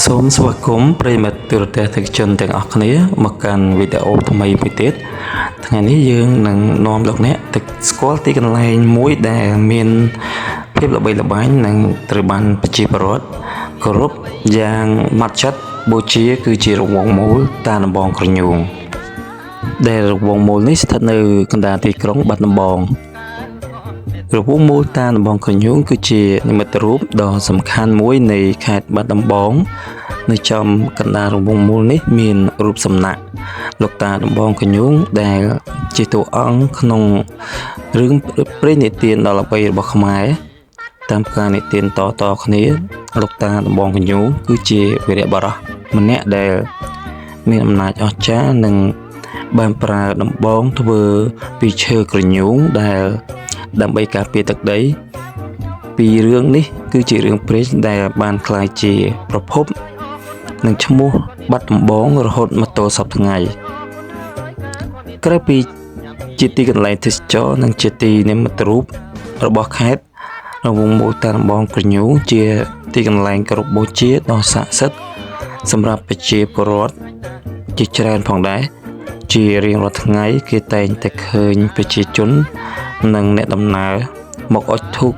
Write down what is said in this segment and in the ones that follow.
សូមស្វាគមន៍ប្រិយមិត្តទូរទស្សនិកជនទាំងអស់គ្នាមកកាន់វីដេអូថ្មីមួយទៀតថ្ងៃនេះយើងនឹងនាំលោកអ្នកទៅស្គាល់ទីកន្លែងមួយដែលមានភាពល្បីល្បាញនិងត្រូវបានប្រជាពលរដ្ឋគោរពយ៉ាងម៉ត់ចត់បូជាគឺជារង្វង់មូលតាដំបងក្រញូងដែលរង្វង់មូលនេះស្ថិតនៅកណ្ដាលទីក្រុងបាត់ដំបង រង្វង់មូលតាដំបងក្រញូងគឺជានិមិត្តរូបដ៏សំខាន់មួយនៃខេត្តបាត់ដំបង នៅចំកណ្ដាលរង្វង់មូលនេះមានរូបសំណាកលោកតាដំបងក្រញូងដែលជាតួអង្គក្នុងរឿងព្រេងនិទានដ៏ល្បីរបស់ខ្មែរតាមការនិទានតៗគ្នាលោកតាដំបងក្រញូងគឺជាវីរបុរសម្នាក់ដែលមានអំណាចអស្ចារ្យនិងបានប្រើដំបងធ្វើពីឈើក្រញូងដែលដើម្បីការពារទឹកដីពីរឿងនេះគឺជារឿងព្រេងដែលបានក្លាយជាប្រភពនិងឈ្មោះបាត់ដំបងរហូតមកទល់សព្វថ្ងៃក្រៅពីជាទីកន្លែងទេសចរណ៍និងជាទីនិមិត្តរូបរបស់ខេត្តរង្វង់មូលតាដំបងក្រញូងជាទីកន្លែងគោរពបូជាដ៏ស័ក្តិសិទ្ធិសម្រាប់ប្រជាពលរដ្ឋជាច្រើនផងដែរជារៀងរាល់ថ្ងៃគេតែងតែឃើញប្រជាជននិងអ្នកដំណើរមកអុជធូប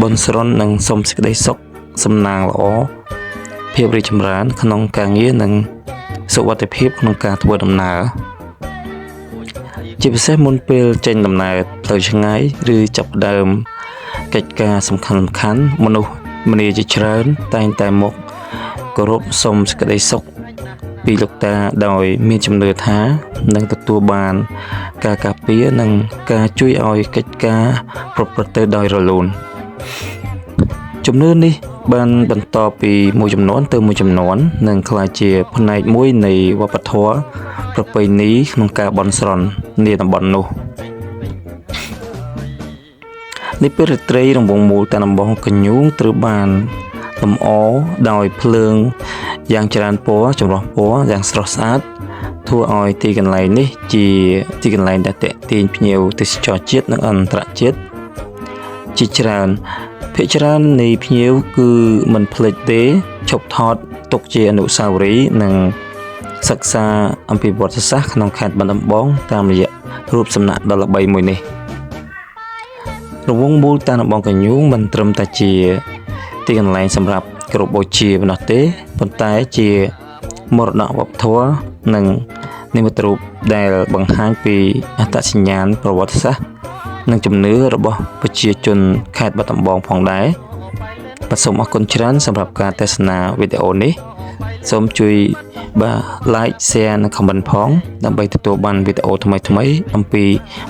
បន់ស្រន់និងសុំសេចក្តីសុខសំណាងល្អភាពរីកចម្រើនក្នុងការងារនិងសុវត្ថិភាពក្នុងការធ្វើដំណើរជាពិសេសមុនពេលចេញដំណើរផ្លូវឆ្ងាយឬចាប់ផ្ដើមកិច្ចការសំខាន់ៗមនុស្សម្នាជាច្រើនតែងតែមកគោរពសុំសេចក្តីសុខពីលោកតាដោយមានជំនឿថានឹងទទួលបានការការពារនិងការជួយឲ្យកិច្ចការប្រព្រឹត្តទៅដោយរលូនជំនឿនេះបានបន្តពីមួយចំនួនទៅមួយចំនួននិងក្លាយជាផ្នែកមួយនៃវប្បធម៌ប្រពៃណីក្នុងការបន់ស្រន់នាតំបន់នោះនេះពេលរាត្រីរង្វង់មូលតាដំបងកញូងត្រូវបានលម្អដោយភ្លើងយ៉ាងច្រើនពណ៌ចម្រុះពណ៌យ៉ាងស្រស់ស្អាតធ្វើឲ្យទីកន្លែងនេះជាទីកន្លែងដែលទាក់ទាញភ្ញៀវទេសចរជាតិនិងអន្តរជាតិជាច្រើនភាគច្រើននៃភ្ញៀវគឺមិនភ្លេចទេឈប់ថតទុកជាអនុស្សាវរីយ៍និងសិក្សាអំពីប្រវត្តិសាស្ត្រក្នុងខេត្តបាត់ដំបងតាមរយៈរូបសំណាកដ៏ល្បីមួយនេះរង្វង់មូលតាដំបងកញូងមិនត្រឹមតែជាទីកន្លែងសម្រាប់គោរពបូជាប៉ុណ្ណោះទេប៉ុន្តែជាមរតកវប្បធម៌និងនិមិត្តរូបដែលបង្ហាញពីអត្តសញ្ញាណប្រវត្តិសាស្ត្រនិងជំនឿរបស់ប្រជាជនខេត្តបាត់ដំបងផងដែរបាទសូមអរគុណច្រើនសម្រាប់ការទស្សនាវីដេអូនេះសូមជួយបាទ like share និង comment ផងដើម្បីទទួលបានវីដេអូថ្មីៗអំពី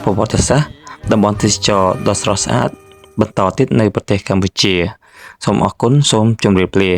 ប្រវត្តិសាស្ត្រតំបន់ទេសចរណ៍ដ៏ស្រស់ស្អាតបន្តទៀតនៅប្រទេសកម្ពុជាសូមអរគុណសូមជម្រាបលា